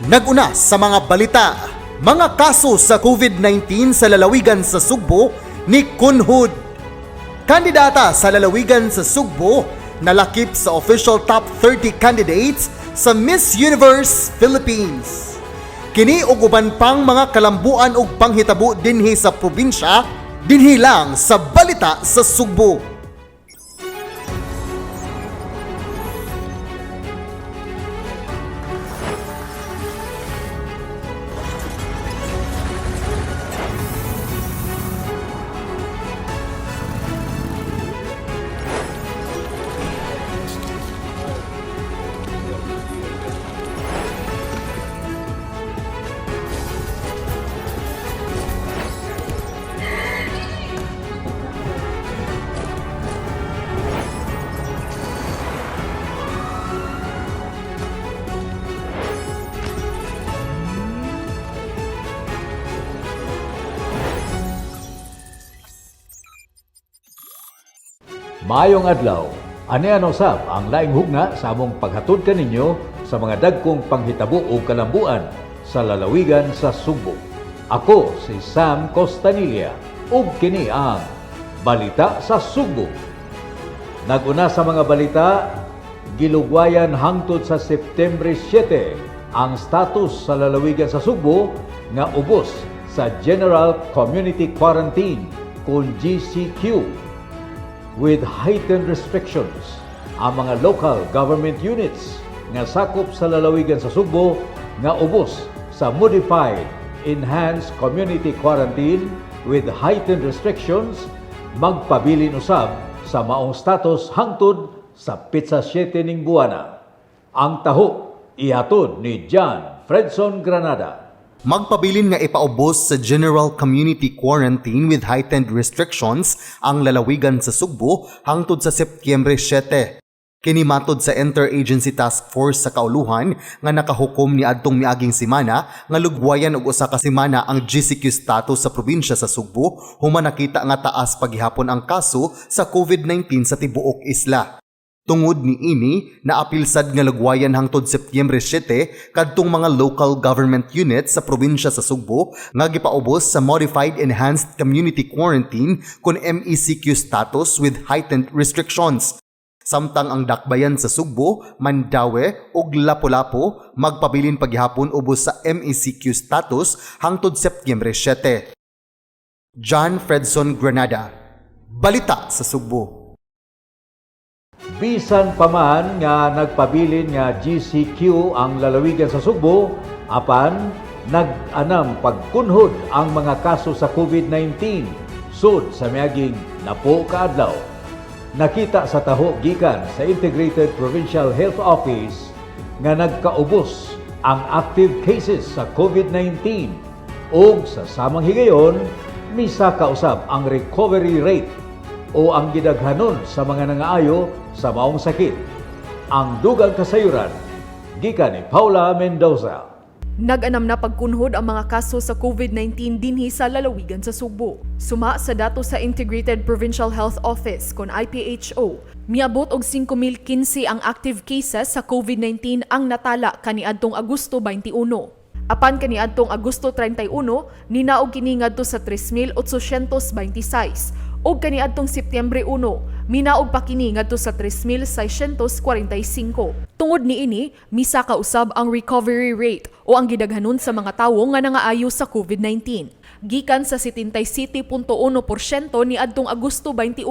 Naguna sa mga balita, mga kaso sa COVID-19 sa lalawigan sa Sugbo ni Kunhud. Kandidata sa lalawigan sa Sugbo nalakip sa official top 30 candidates sa Miss Universe Philippines. Kini ug uban pang mga kalambuan ug panghitabo dinhi sa probinsya, dinhi lang sa Balita sa Sugbo. Maayong adlaw. Ani usab ang laing hugna sa among paghatod kaninyo sa mga dagkong panghitabo o kalambuan sa lalawigan sa Sugbo. Ako si Sam Costanilla ug kini ang Balita sa Sugbo. Naguna sa mga balita, gilugwayan hangtod sa September 7 ang status sa lalawigan sa Sugbo nga ubos sa General Community Quarantine kon GCQ with heightened restrictions. Ang mga local government units nga sakop sa lalawigan sa Sugbo nga ubos sa modified enhanced community quarantine with heightened restrictions magpabilin usab sa maong status hangtod sa petsa 7 ning buwana. Ang taho ihatod ni John Fredson Granada. Magpabilin nga ipaubos sa General Community Quarantine with heightened restrictions ang lalawigan sa Sugbo hangtod sa Setyembre 7. Kini matod sa Interagency Task Force sa Kauluhan nga nakahukom ni adtong miaging semana nga lugwayan og usa ka semana ang GCQ status sa probinsya sa Sugbo human nakita nga taas paghihapon ang kaso sa COVID-19 sa tibuok isla. Tungod ni ini, naapilsad nga lugwayan hangtod Setyembre 7 kadtong mga local government units sa probinsya sa Sugbo nga gipaubos sa Modified Enhanced Community Quarantine kon MECQ status with heightened restrictions. Samtang ang dakbayan sa Sugbo, Mandaue ug Lapu-Lapu magpabilin paghihapon ubos sa MECQ status hangtod Setyembre 7. John Fredson Granada, Balita sa Sugbo. Bisan pa man nga nagpabilin nga GCQ ang lalawigan sa Sugbo, apan nag-anam pagkunhod ang mga kaso sa COVID-19 sud sa miaging napo kaadlaw. Nakita sa taho gikan sa Integrated Provincial Health Office nga nagkaubos ang active cases sa COVID-19 ug sa samang higayon misaka usab ang recovery rate o ang gidaghanon sa mga nangaayo sa maong sakit. Ang dugang kasayuran gikan ni Paula Mendoza. Nag-anam na pagkunhod ang mga kaso sa COVID-19 dinhi sa lalawigan sa Sugbo. Suma sa dato sa Integrated Provincial Health Office kon IPHO, miabot og 5,015 ang active cases sa COVID-19 ang natala kaniadtong Agosto 21. Apan kaniadtong Agosto 31, ninaog kini ngadto sa 3,826 ug kaniadtong Setyembre 1, minaog pa kini ngadto sa 3,645. Tungod niini, misaka usab ang recovery rate o ang gidaghanon sa mga tawo nga nangaayo sa COVID-19. Gikan sa 77.1% niadtong Agosto 21,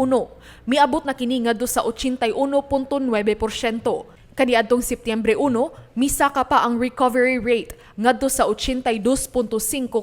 miabot na kini ngadto sa 81.9%. Kaniadtong Setyembre 1, misaka pa ang recovery rate ngadto sa 82.5%.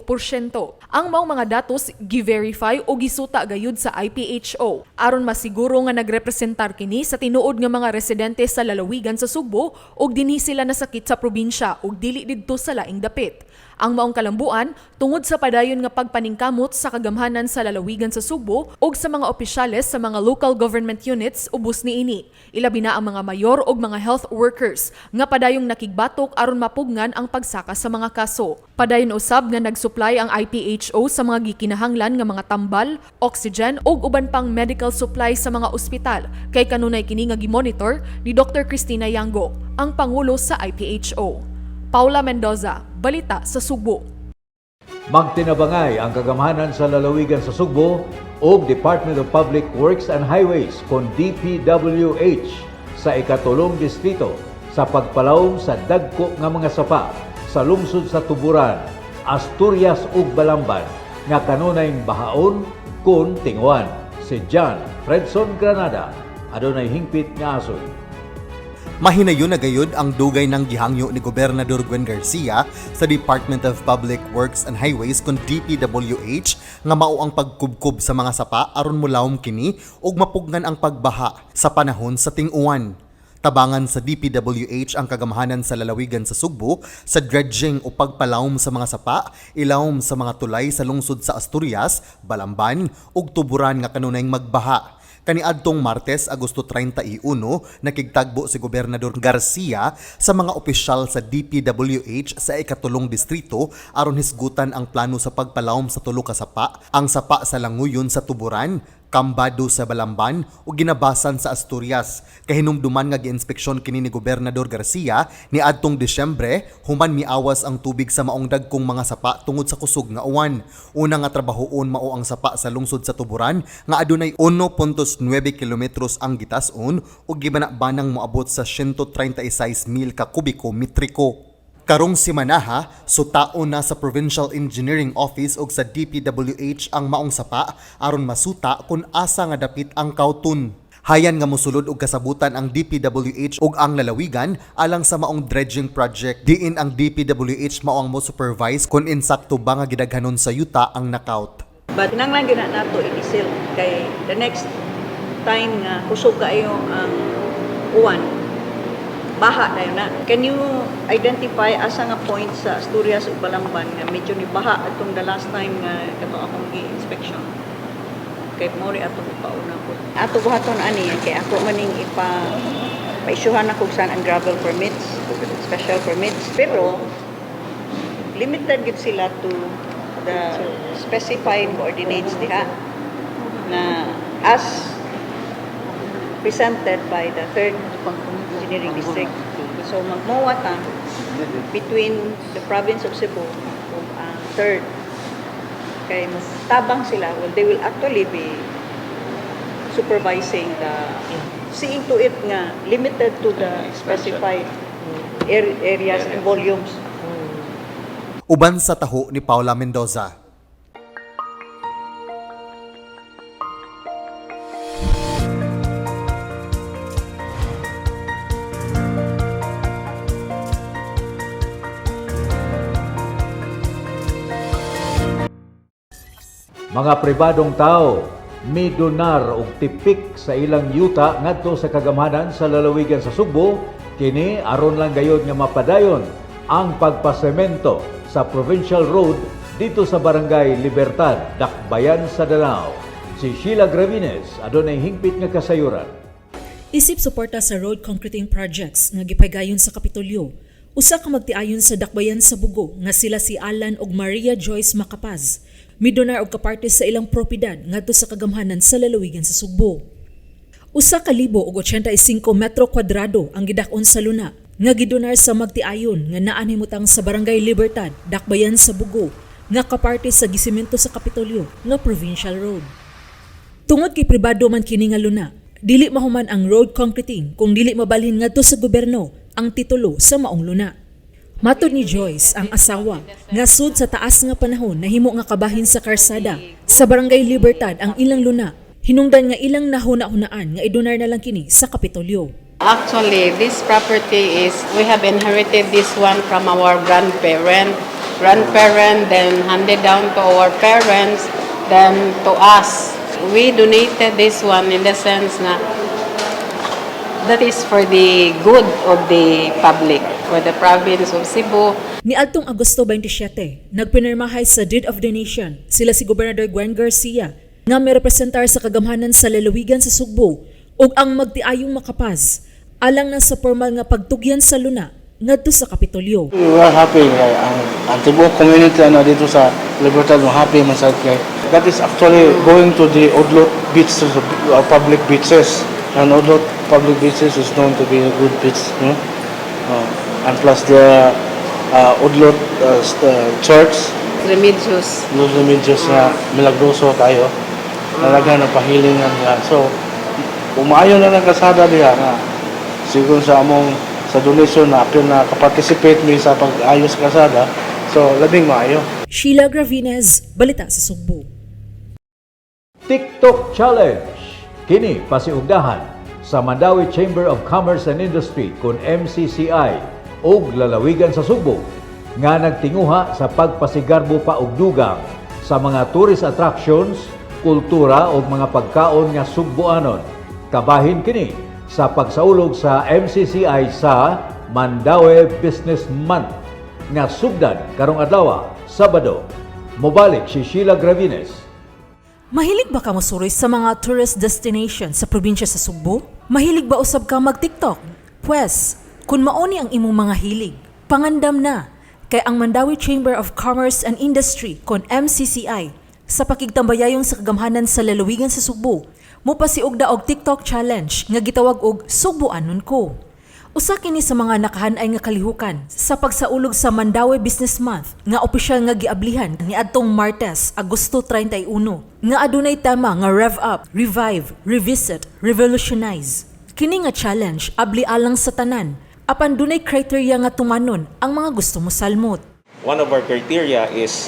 Ang maong mga datos gi-verify o gisuta gayud sa IPHO aron masiguro nga nagrepresentar kini sa tinuod nga mga residente sa lalawigan sa Sugbo ug dinhi sila nasakit sa probinsya ug dili didto sa laing dapit. Ang maong kalambuan tungod sa padayon nga pagpaningkamot sa kagamhanan sa lalawigan sa Sugbo ug sa mga opisyales sa mga local government units ubos niini. Ilabi na ang mga mayor ug mga health workers nga padayong nakigbatok aron mapugnan ang pagsaka sa mga kaso. Padayon usab nga nagsupply ang IPHO sa mga gikinahanglan nga mga tambal, oxygen ug uban pang medical supply sa mga ospital kay kanunay kini nga gimonitor ni Dr. Christina Yango, ang pangulo sa IPHO. Paula Mendoza, Balita sa Sugbo. Magtinabangay ang kagamhanan sa lalawigan sa Sugbo ug Department of Public Works and Highways kon DPWH sa ikatulong distrito sa pagpalawom sa dagko nga mga sapa sa lungsod sa Tuburan, Asturias ug Balamban nga kanunay bahaon kun tinguan. Si John Fredson Granada adunay hingpit nga asoy. Mahinayon na gayud ang dugay ng gihangyo ni Gobernador Gwen Garcia sa Department of Public Works and Highways kon DPWH nga mao ang pagkubkob sa mga sapa aron molawom kini ug mapugnan ang pagbaha sa panahon sa ting-uwan. Tabangan sa DPWH ang kagamhanan sa lalawigan sa Sugbo sa dredging o pagpalawom sa mga sapa, ilawom sa mga tulay sa lungsod sa Asturias, Balamban ug Tuburan nga kanunayng magbaha. Kaniadtong Martes, Agosto 31, nakigtagbo si Gobernador Garcia sa mga opisyal sa DPWH sa ikatulong distrito aron hisgutan ang plano sa pagpalawom sa tulo ka sapa, ang sapa sa Languyon sa Tuburan, Kambado sa Balamban ug Ginabasan sa Asturias. Kahinumduman nga giinspeksyon kini ni Gobernador Garcia niadtong Disyembre human miawas ang tubig sa maong dagkong mga sapa tungod sa kusog nga uwan. Una nga trabahoon mao ang sapa sa lungsod sa Tuburan nga adunay 1.9 kilometros ang gitas-on ug gibana-banang moabot sa 136,000 ka kubiko metriko. Karong simanaha, sutaon na sa Provincial Engineering Office ug sa DPWH ang maong sapa aron masuta kung asa nga dapit ang kauton. Hayan nga mosulod og kasabutan ang DPWH ug ang lalawigan alang sa maong dredging project. Diin ang DPWH mao ang mo supervise kung insakto ba nga gidaghanon sa yuta ang nakaut. But kinahanglan gyud na nato i-seal kay the next time nga kusog kaayo ang uwan, baha dayon na. Can you identify asa nga point sa Asturias ug Balamban nga medyo ni baha atong the last time nga kato akong gi-inspection? Kay mao ri atong ipauna ko. Ato buhaton ani kay ako maning ipa paisyuhan ako saan ang gravel permits, special permits, pero limited gid sila to the specified coordinates diha na as presented by the third engineering district. So magmowa ta between the province of Cebu ug ang third kay tabang sila. Well, they will actually be supervising the seeing to it nga limited to the specified areas and volumes. Uban sa taho ni Paula Mendoza. Mga pribadong tao midonar og tipik sa ilang yuta ngadto sa kagamhanan sa lalawigan sa Sugbo kini aron lang gayod nga mapadayon ang pagpasemento sa provincial road dito sa Barangay Libertad, Dakbayan sa Danao. Si Sheila Gravines adunay hingpit nga kasayuran. Isip suporta sa road concreting projects nga gipagayon sa Kapitolyo, usa ka magtiayon sa Dakbayan sa Bugo nga sila si Alan ug Maria Joyce Macapaz, midonar og kaparte sa ilang propiedad ngadto sa kagamhanan sa lalawigan sa Sugbo. 1,085 metro kwadrado ang gidak-on sa luna nga gidonar sa magtiayon nga naa nahimutang sa Barangay Libertad, Dakbayan sa Bugo, nga kaparte sa gisimento sa Kapitolyo nga provincial road. Tungod kay pribado man kini nga luna, dili mahuman ang road concreting kung dili mabalhin ngadto sa gobyerno ang titulo sa maong luna. Matod ni Joyce, ang asawa, nga sud sa taas nga panahon nahimo nga kabahin sa karsada sa Barangay Libertad ang ilang luna, hinungdan nga ilang nahuna-hunaan nga idonar na lang kini sa Kapitolyo. Actually, this property is, we have inherited this one from our grandparent. Grandparent, then handed down to our parents, then to us. We donated this one in the sense na that is for the good of the public, for the province of Cebu. Niadtong Agosto 27, nagpinirmahay sa Deed of Donation sila si Gobernador Gwen Garcia nga may representar sa kagamhanan sa lalawigan sa Sugbo ug ang magtiayong Macapaz alang na sa formal nga pagtugyan sa luna ngadto sa Kapitolyo. We are happy kay ang tibuok community ano dito sa Libertad mo happy man sad kay that is actually going to the Odlot beach, to the public beaches, and Odlot public beaches is known to be a good beach, no? And plus the Udlot Church, Remedios. Los Remedios nga milagroso kayo. Talaga ng pahilingan nga. So, umayo na ng kasada diha nga siguro sa among sa donation na apil na kaparticipate mi sa pag-ayos sa kasada. So, labing maayo. Sheila Gravines, Balita sa Sugbo. TikTok Challenge. Kini pasiugdahan sa Mandawi Chamber of Commerce and Industry kon MCCI ug lalawigan sa Sugbo nga nagtinguha sa pagpasigarbo pa og dugang sa mga tourist attractions, kultura ug mga pagkaon nga Sugboanon. Kabahin kini sa pagsaulog sa MCCI sa Mandaue Business Month nga sugdan karong adlaw, Sabado. Mobalik si Sheila Gravines. Mahilig ba ka masuroy sa mga tourist destination sa probinsya sa Sugbo? Mahilig ba usab ka mag-TikTok? Pwes, kung mauni ang imong mga hilig, pangandam na kay ang Mandawi Chamber of Commerce and Industry kon MCCI sa pakigtambayayong sa kagamhanan sa lalawigan sa Sugbo, mopasiugda og TikTok challenge nga gitawag og Sugboanon ko. Usa kini sa mga nakahanay nga kalihukan sa pagsaulog sa Mandaue Business Month nga opisyal nga giablihan niadtong Martes, Agosto 31, nga adunay tema nga Rev Up, Revive, Revisit, Revolutionize. Kini nga challenge abli alang sa tanan apan dunay criteria nga tumanon ang mga gusto mosalmot. One of our criteria is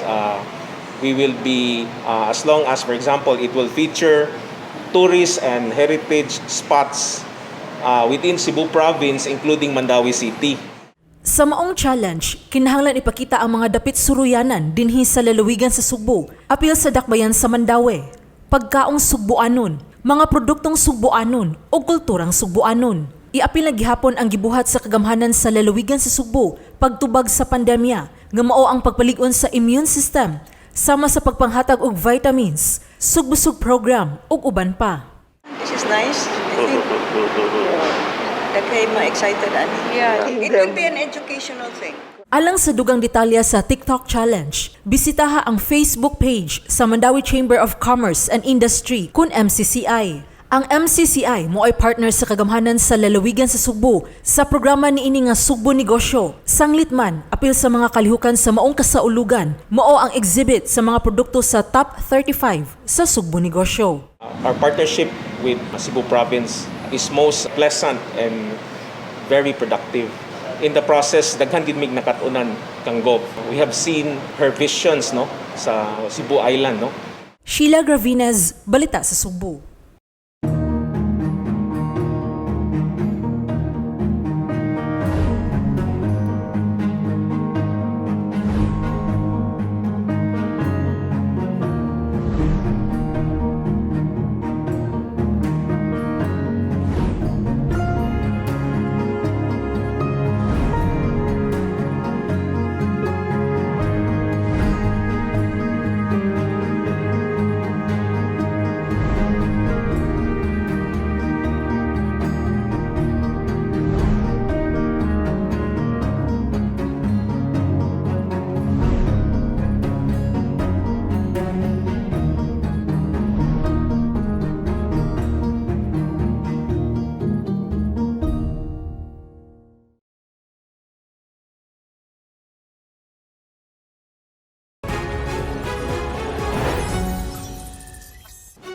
we will be, as long as, for example, it will feature tourist and heritage spots within Cebu province, including Mandaue City. Sa maong challenge, kinahanglan ipakita ang mga dapit suruyanan dinhi sa lalawigan sa Sugbo, apil sa dakbayan sa Mandaue, pagkaong Sugboanon, mga produktong Sugboanon o kulturang Sugboanon. Iapil na gihapon ang gibuhat sa kagamhanan sa lalawigan sa Sugbo pagtubag sa pandemya nga mao ang pagpalig-on sa immune system sama sa pagpanghatag og vitamins, sugbusog program ug uban pa. This is nice. I think daghay ma-excited ani. Yeah. It will be an educational thing. Alang sa dugang detalya sa TikTok Challenge, bisitaha ang Facebook page sa Mandawi Chamber of Commerce and Industry kun MCCI. Ang MCCI mo ay partner sa kagamhanan sa lalawigan sa Sugbo sa programa niini nga Sugbo Negosyo. Sanglit man, apil sa mga kalihukan sa maong kasaulugan, mao ang exhibit sa mga produkto sa Top 35 sa Sugbo Negosyo. Our partnership with Cebu province is most pleasant and very productive. In the process, daghan gid mig nakatunan kang Gov. We have seen her visions, no, sa Cebu Island, no. Sheila Gravines, Balita sa Sugbo.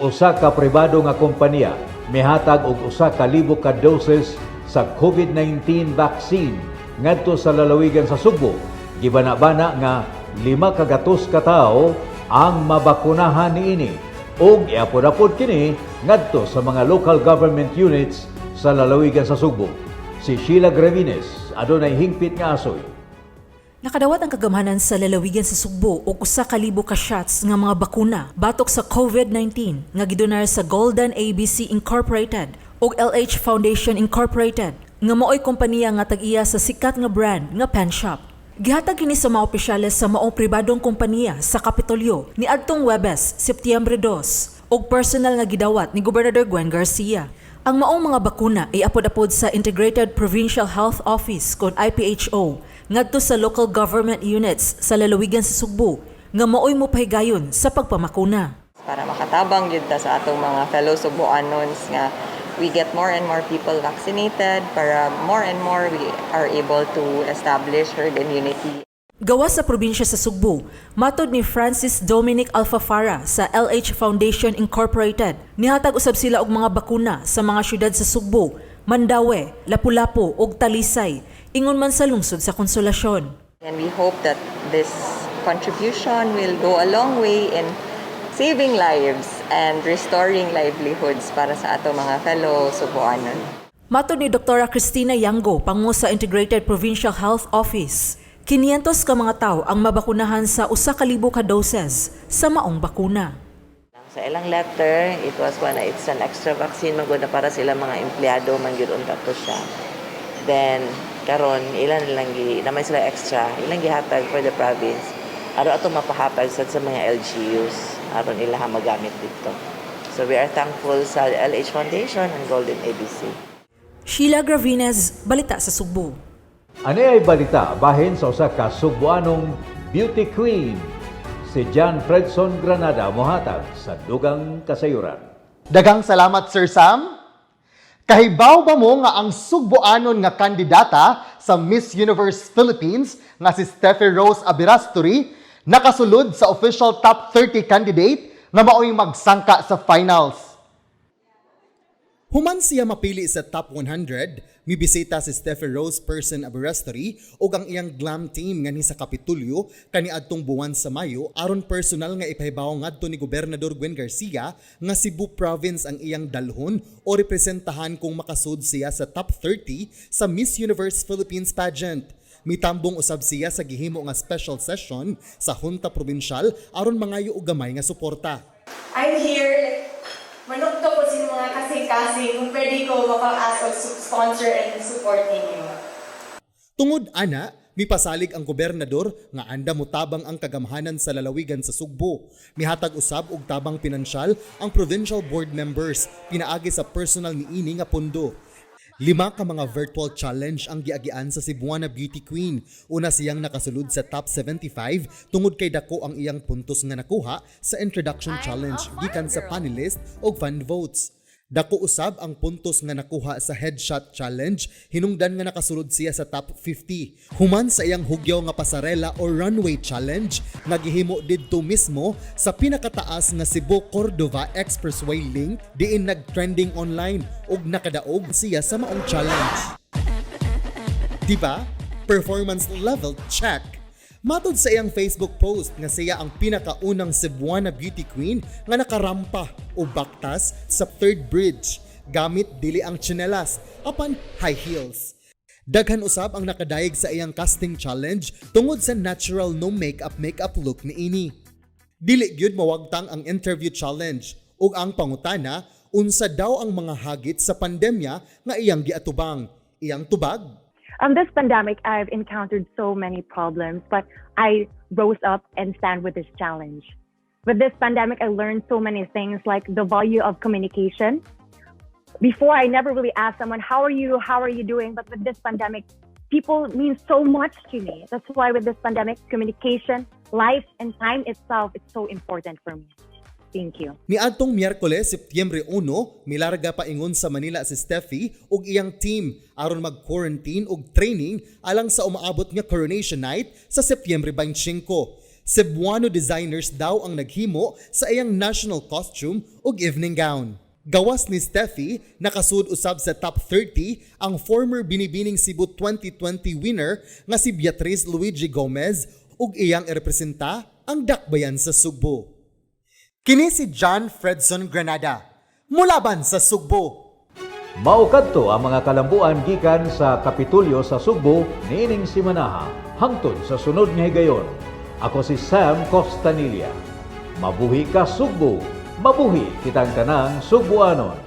Usa ka pribado nga kompanya mihatag og 1,000 ka doses sa COVID-19 vaccine ngadto sa lalawigan sa Sugbo. Gibana-bana nga 500 ka tawo ang mabakunahan niini ug iapod-apod kini ngadto sa mga local government units sa lalawigan sa Sugbo. Si Sheila Gravines adunay hingpit nga asoy. Nakadawat ang kagamhanan sa lalawigan sa Sugbo og 1,000 ka shots nga mga bakuna batok sa COVID-19 nga gidonar sa Golden ABC Incorporated ug LH Foundation Incorporated nga maoy kompanya nga tag-iya sa sikat nga brand nga Pen Shop. Gihatag kini sa mga opisyales sa maong pribadong kompanya sa Kapitolyo niadtong Webes, Setyembre 2 ug personal nga gidawat ni Gobernador Gwen Garcia. Ang maong mga bakuna ay apod-apod sa Integrated Provincial Health Office kon IPHO ngadto sa local government units sa lalawigan sa Sugbo nga maoy mopahigayon sa pagpamakuna. Para makatabang gyud ta sa atong mga fellow Sugboanons nga we get more and more people vaccinated para more and more we are able to establish herd immunity. Gawas sa probinsya sa Sugbo, matod ni Francis Dominic Alfafara sa LH Foundation Incorporated, nihatag usab sila og mga bakuna sa mga syudad sa Sugbo, Mandaue, Lapu-Lapu ug Talisay, ingon man sa lungsod sa Konsolasyon. And we hope that this contribution will go a long way in saving lives and restoring livelihoods para sa ato mga fellow Sugboanon. Matod ni Dr. Cristina Yango, pangu sa Integrated Provincial Health Office, 500 ka mga tawo ang mabakunahan sa 1,000 ka doses sa maong bakuna. Sa ilang letter, it was one, it's an extra vaccine man gud na para sila mga empleyado man gyud unta to siya. Then karon ilan lang gi naman sila extra, ilang gihatag for the province. Aron ato mapahatag sad sa mga LGUs aron ila magamit dito. So we are thankful sa LH Foundation and Golden ABC. Sheila Gravines, Balita sa Sugbo. Ani ay balita bahin sa usa ka Sugboanong beauty queen, si John Fredson Granada mohatag sa dugang kasayuran. Daghang salamat, Sir Sam. Kahibaw ba mo nga ang Sugboanon nga kandidata sa Miss Universe Philippines nga si Steffi Rose Aberasturi nakasulod sa official top 30 candidate nga mao'y magsangka sa finals? Human siya mapili sa top 100, mibisita si Steffi Rose Person Aberasturi ug ang iyang glam team nganhi sa Kapitolyo kaniadtong buwan sa Mayo aron personal nga ipahibaw ngadto ni Gobernador Gwen Garcia nga Cebu Province ang iyang dalhon o representahan kung makasud siya sa top 30 sa Miss Universe Philippines pageant. Mitambong usab siya sa gihimo nga special session sa Junta Provincial aron mangayo og gamay nga suporta. I'm here, like, manukto ko sa mga kasing-kasing kung pwede ko maka-ask of sponsor and support ninyo. Tungod ana, mipasalig ang gobernador nga anda motabang ang kagamhanan sa lalawigan sa Sugbo. Mihatag usab og tabang pinansyal ang provincial board members pinaagi sa personal niini nga pondo. Lima ka mga virtual challenge ang giagian sa Cebuana Beauty Queen. Una siyang nakasulod sa top 75 tungod kay dako ang iyang puntos nga nakuha sa introduction challenge gikan sa panelist og fan votes. Dako usab ang puntos nga nakuha sa headshot challenge hinungdan nga nakasulod siya sa top 50. Human sa iyang hugyaw nga pasarela o runway challenge nga gihimo didto mismo sa pinakataas nga Cebu Cordova Expressway link diin nag-trending online ug nakadaog siya sa maong challenge. Diba? Performance level check. Matod sa iyang Facebook post nga siya ang pinakaunang Cebuana beauty queen nga nakarampa o baktas sa third bridge gamit dili ang tsinelas apan high heels. Daghan usab ang nakadayeg sa iyang casting challenge tungod sa natural no makeup makeup look niini. Dili gyud mawagtang ang interview challenge ug ang pangutana unsa daw ang mga hagit sa pandemya nga iyang giatubang. Iyang tubag, This pandemic, I've encountered so many problems, but I rose up and stand with this challenge. With this pandemic, I learned so many things like the value of communication. Before, I never really asked someone, "How are you? How are you doing?" But with this pandemic, people mean so much to me. That's why with this pandemic, communication, life, and time itself is so important for me. Thank you. Niadtong Miyerkules, Setyembre 1, milarga paingon sa Manila si Steffi ug iyang team aron mag-quarantine ug training alang sa umaabot nga coronation night sa Setyembre 25. Cebuano designers daw ang naghimo sa iyang national costume ug evening gown. Gawas ni Steffi, nakasud usab sa top 30 ang former Binibining Cebu 2020 winner nga si Beatriz Luigi Gomez ug iyang irepresenta ang dakbayan sa Sugbo. Kini si John Fredson Granada, mulaban sa Sugbo. Mao kadto ang mga kalambuan gikan sa Kapitolyo sa Sugbo niining simanaha hangtod sa sunod nga higayon. Ako si Sam Costanilla. Mabuhi ka, Sugbo. Mabuhi kitang tanang Sugboanon.